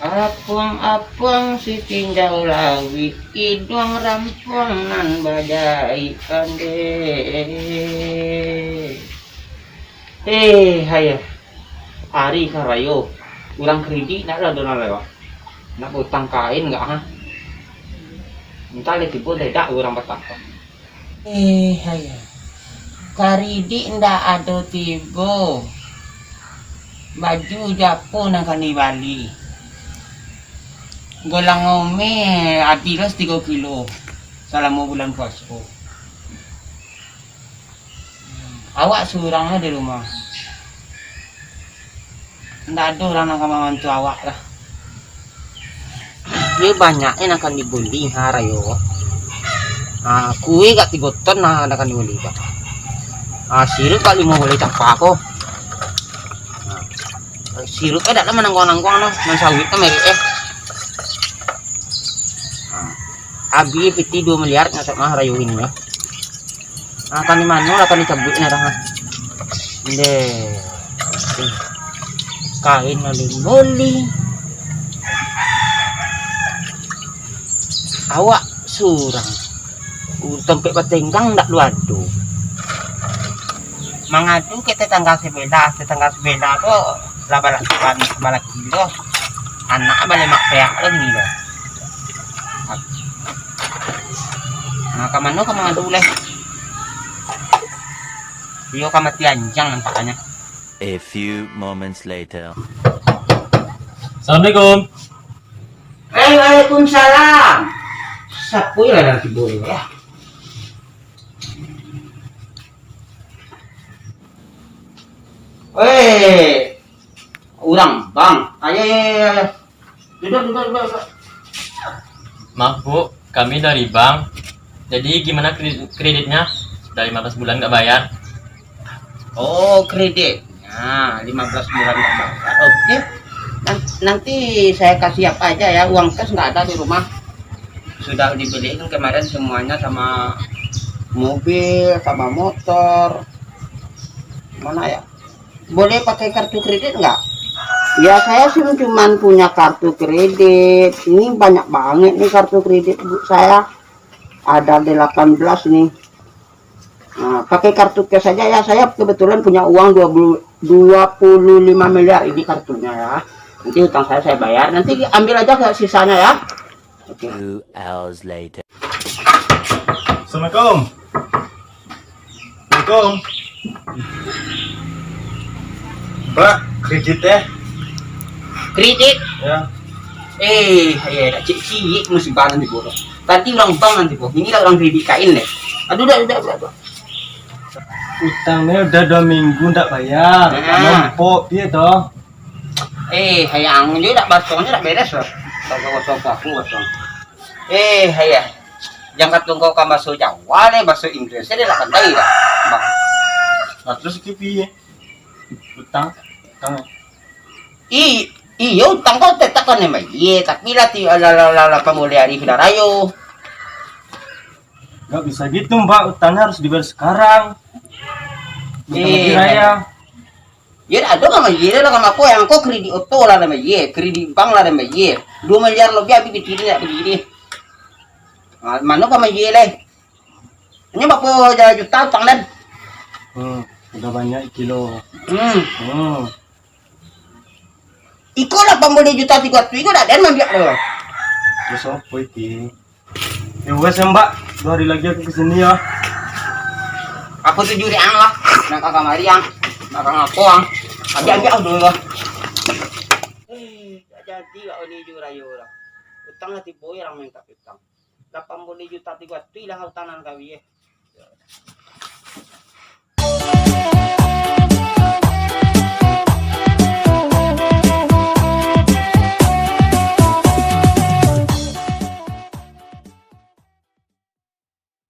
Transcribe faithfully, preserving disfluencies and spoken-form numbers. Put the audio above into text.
Apuang-apuang si tinjau lawik, iduang rampuang nan bajaik pandai. Eh, hai. Ari ka rayo, urang kredit ndak ado nan lewat. Nak bautang kain gak, ha? Entah lai tibo ndak urang batangkap. Eh, hai. Karidik ndak ado tibo. Baju japo nan ka dibali. Golang ome abih lo tigo kilo salamo bulan puaso. Awak surang lah di rumah. Ndak ado urang nan ka mambantu awak lah. Iyo banyak e nan ka dibali, ha, rayo. Ha, kue gak tigo ton nah nan ka dibali, Pak. Ha, sirup gak limo baleh capa ko. Ha, sirup e dak lah manangguang-nangguang lah, nan sawit kan merek e. Ha, abih piti duo miliar masuk mah rayo ini lah. Ah, kan di mano lah, kan dicabuik ni dah. Ndeh. Kain lalu boli. Awak surang. Tampek batenggang ndak lu ado. Mangadu ke tetangga sebelah, tetangga sebelah tu lah balakuan sabalah kilo. Anak balemak peak lagi dah. Nah, ka mano ka mangadu lai? Iyo ka mati anjang nampaknyo. A few moments later. Assalamualaikum. Eh, waalaikumsalam. Sapu lah dari tibo ya. Weh, urang bank. Ayo, ayo, ayo, ayo. Duduk, duduk, duduk, duduk. Maaf, Bu, kami dari bank. Jadi, gimana kredit, kreditnya? Sudah lima belas bulan nggak bayar. Oh, kreditnya lima belas bulan nggak bayar. Oke. Nan-, nanti saya kasih apa aja ya, uang cash nggak ada di rumah. Sudah dibeliin kemarin semuanya sama mobil, sama motor. Mana ya? Boleh pakai kartu kredit nggak? Ya, saya sih cuman punya kartu kredit. Ini banyak banget nih kartu kredit, Bu, saya. Ada delapan belas nih. Nah, pakai kartu cash aja ya. Saya kebetulan punya uang dua puluh, dua puluh lima miliar ini kartunya ya. Nanti utang saya, saya bayar. Nanti ambil aja ke sisanya ya. Oke. Two hours later. Assalamualaikum. Assalamualaikum. Pak, kredit eh? Kredit? Ya. Eh, ya, dak cik-cik musibah nanti bodoh. Tadi urang bank nanti bodoh. Inilah urang kredit kain deh. Aduh, dak, dak, dak, dak. Utang ni udah dua minggu ndak bayar. Nah. Numpuk dia toh. Eh, hayang je dak basongnyo dak beres lah. Baso-baso aku basong. Eh, hayah. Jangan kato kau ka baso Jawa deh, baso Inggris deh dak pandai dah. Bah. Nah, terus kipi ye. Utang, utang. I, iyo utang kau tetap kan emang iye, tapi lah ti lah lah lah lah pamulih hari sudah rayo. Gak bisa gitu, Mbak. Utangnya harus dibayar sekarang. Bentar lagi raya. Yo dak ado mah ye lah, kan apo yang ko kredit oto lah dah ye, kredit bank lah dah ye. Dua miliar lebih habis di kiri dak begini. Ah, mano ka ye leh? Nyo bapo juta utang dan? Hmm, udah banyak kilo. Hmm. Hmm. Iko lah pambali juta tigo ratus iko dak den mambiak tu. Terus apa iki? Ya wes, Mbak, dua hari lagi aku ke sini ya. Aku tu juriang lah, nak ka kamari ang, nak ka ngapo ang. Ambiak-ambiak dulu lah. Eh, dak jadi kak ni jurayo lah. Utang lah tibo orang minta utang. Lapan puluh juta tigo tu lah utang nan kawi eh.